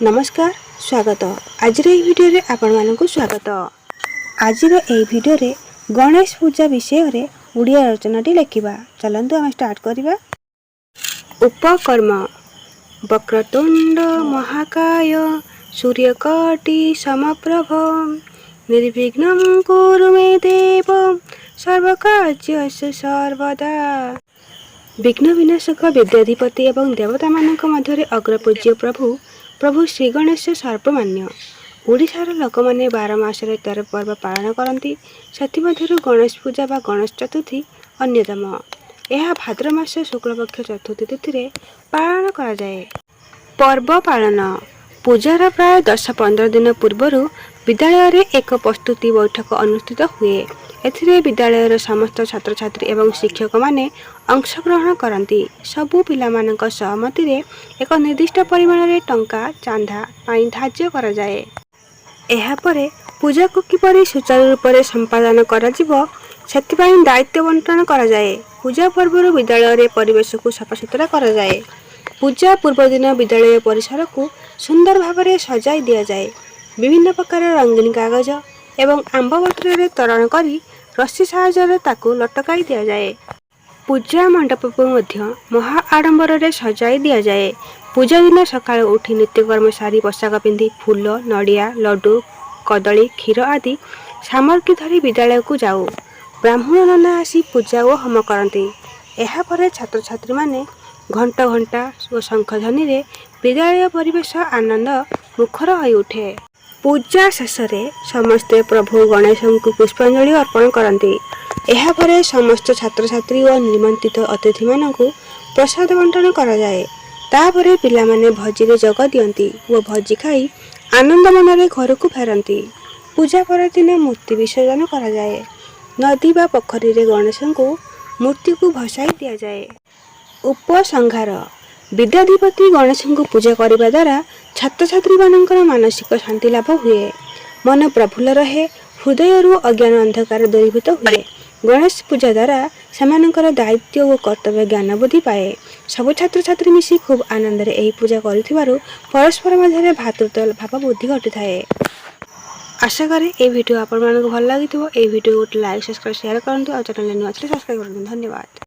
ନମସ୍କାର, ସ୍ୱାଗତ। ଆଜିର ଏହି ଭିଡ଼ିଓରେ ଆପଣମାନଙ୍କୁ ସ୍ୱାଗତ। ଆଜିର ଏହି ଭିଡ଼ିଓରେ ଗଣେଶ ପୂଜା ବିଷୟରେ ଓଡ଼ିଆ ରଚନାଟି ଲେଖିବା। ଚାଲନ୍ତୁ, ଆମେ ଷ୍ଟାର୍ଟ କରିବା। ଉପକର୍ମ। ବକ୍ରତୁଣ୍ଡ ମହାକାୟ ସୂର୍ଯ୍ୟକୋଟି ସମପ୍ରଭ, ନିର୍ବିଘ୍ନଂ କୁରୁ ମେ ଦେବ ସର୍ବକାର୍ଯ୍ୟେଷୁ ସର୍ବଦା। ବିଘ୍ନ ବିନାଶକ, ବିଦ୍ୟାଧିପତି ଏବଂ ଦେବତାମାନଙ୍କ ମଧ୍ୟରେ ଅଗ୍ରପୂଜ୍ୟ ପ୍ରଭୁ ପ୍ରଭୁ ଶ୍ରୀଗଣେଶ ସର୍ବମାନ୍ୟ। ଓଡ଼ିଶାର ଲୋକମାନେ 12 ମାସରେ 13 ପର୍ବ ପାଳନ କରନ୍ତି। ସେଥିମଧ୍ୟରୁ ଗଣେଶ ପୂଜା ବା ଗଣେଶ ଚତୁର୍ଥୀ ଅନ୍ୟତମ। ଏହା ଭାଦ୍ରବ ମାସ ଶୁକ୍ଳପକ୍ଷ ଚତୁର୍ଥୀ ତିଥିରେ ପାଳନ କରାଯାଏ। ପର୍ବ ପାଳନ। ପୂଜାର ପ୍ରାୟ 10-15 ଦିନ ପୂର୍ବରୁ ବିଦ୍ୟାଳୟରେ ଏକ ପ୍ରସ୍ତୁତି ବୈଠକ ଅନୁଷ୍ଠିତ ହୁଏ। ଏଥିରେ ବିଦ୍ୟାଳୟର ସମସ୍ତ ଛାତ୍ରଛାତ୍ରୀ ଏବଂ ଶିକ୍ଷକମାନେ ଅଂଶଗ୍ରହଣ କରନ୍ତି। ସବୁ ପିଲାମାନଙ୍କ ସହମତିରେ ଏକ ନିର୍ଦ୍ଦିଷ୍ଟ ପରିମାଣରେ ଟଙ୍କା ଚାନ୍ଦା ପାଇଁ ଧାର୍ଯ୍ୟ କରାଯାଏ। ଏହାପରେ ପୂଜାକୁ କିପରି ସୁଚାରୁ ରୂପରେ ସମ୍ପାଦନ କରାଯିବ, ସେଥିପାଇଁ ଦାୟିତ୍ୱ ବଣ୍ଟନ କରାଯାଏ। ପୂଜା ପୂର୍ବରୁ ବିଦ୍ୟାଳୟରେ ପରିବେଶକୁ ସଫାସୁତୁରା କରାଯାଏ। ପୂଜା ପୂର୍ବଦିନ ବିଦ୍ୟାଳୟ ପରିସରକୁ ସୁନ୍ଦର ଭାବରେ ସଜାଇ ଦିଆଯାଏ। ବିଭିନ୍ନ ପ୍ରକାର ରଙ୍ଗୀନ କାଗଜ ଏବଂ ଆମ୍ବ ପତ୍ରରେ ତୋରଣ କରି ରସି ସାହାଯ୍ୟରେ ତାକୁ ଲଟକାଇ ଦିଆଯାଏ। ପୂଜା ମଣ୍ଡପକୁ ମଧ୍ୟ ମହା ଆଡ଼ମ୍ବରରେ ସଜାଇ ଦିଆଯାଏ। ପୂଜା ଦିନ ସକାଳୁ ଉଠି ନିତ୍ୟକର୍ମ ସାରି, ପୋଷାକ ପିନ୍ଧି, ଫୁଲ, ନଡ଼ିଆ, ଲଡ଼ୁ, କଦଳୀ, କ୍ଷୀର ଆଦି ସାମଗ୍ରୀ ଧରି ବିଦ୍ୟାଳୟକୁ ଯାଉ। ବ୍ରାହ୍ମଣ ନନା ଆସି ପୂଜା ଓ ହୋମ କରନ୍ତି। ଏହାପରେ ଛାତ୍ରଛାତ୍ରୀମାନେ ଘଣ୍ଟ, ଘଣ୍ଟା ଓ ଶଙ୍ଖ ଧ୍ୱନିରେ ବିଦ୍ୟାଳୟ ପରିବେଶ ଆନନ୍ଦ ମୁଖର ହୋଇଉଠେ। ପୂଜା ଶେଷରେ ସମସ୍ତେ ପ୍ରଭୁ ଗଣେଶଙ୍କୁ ପୁଷ୍ପାଞ୍ଜଳି ଅର୍ପଣ କରନ୍ତି। ଏହାପରେ ସମସ୍ତ ଛାତ୍ରଛାତ୍ରୀ ଓ ନିମନ୍ତ୍ରିତ ଅତିଥିମାନଙ୍କୁ ପ୍ରସାଦ ବଣ୍ଟନ କରାଯାଏ। ତାପରେ ପିଲାମାନେ ଭୋଜିରେ ଯୋଗ ଦିଅନ୍ତି ଓ ଭୋଜି ଖାଇ ଆନନ୍ଦ ମନରେ ଘରକୁ ଫେରନ୍ତି। ପୂଜା ପରଦିନ ମୂର୍ତ୍ତି ବିସର୍ଜନ କରାଯାଏ। ନଦୀ ବା ପୋଖରୀରେ ଗଣେଶଙ୍କୁ ମୂର୍ତ୍ତିକୁ ଭସାଇ ଦିଆଯାଏ। ଉପସଂହାର। ବିଦ୍ୟାଧିପତି ଗଣେଶଙ୍କୁ ପୂଜା କରିବା ଦ୍ୱାରା ଛାତ୍ରଛାତ୍ରୀମାନଙ୍କର ମାନସିକ ଶାନ୍ତି ଲାଭ ହୁଏ, ମନ ପ୍ରଫୁଲ୍ଲ ରହେ, ହୃଦୟରୁ ଅଜ୍ଞାନ ଅନ୍ଧକାର ଦୂରୀଭୂତ ହୁଏ। ଗଣେଶ ପୂଜା ଦ୍ୱାରା ସେମାନଙ୍କର ଦାୟିତ୍ୱ ଓ କର୍ତ୍ତବ୍ୟ ଜ୍ଞାନ ବୃଦ୍ଧି ପାଏ। ସବୁ ଛାତ୍ରଛାତ୍ରୀ ମିଶି ଖୁବ୍ ଆନନ୍ଦରେ ଏହି ପୂଜା କରୁଥିବାରୁ ପରସ୍ପର ମଧ୍ୟରେ ଭ୍ରାତୃତ୍ୱ ଭାବ ବୃଦ୍ଧି ଘଟିଥାଏ। ଆଶା କରେ ଏହି ଭିଡ଼ିଓ ଆପଣମାନଙ୍କୁ ଭଲ ଲାଗିଥିବ। ଏହି ଭିଡ଼ିଓ ଗୋଟେ ଲାଇକ୍, ସବସ୍କ୍ରାଇବ୍, ସେୟାର କରନ୍ତୁ ଆଉ ଚ୍ୟାନେଲରେ ନୂଆ ଥିଲେ ସବସ୍କ୍ରାଇବ୍ କରନ୍ତୁ। ଧନ୍ୟବାଦ।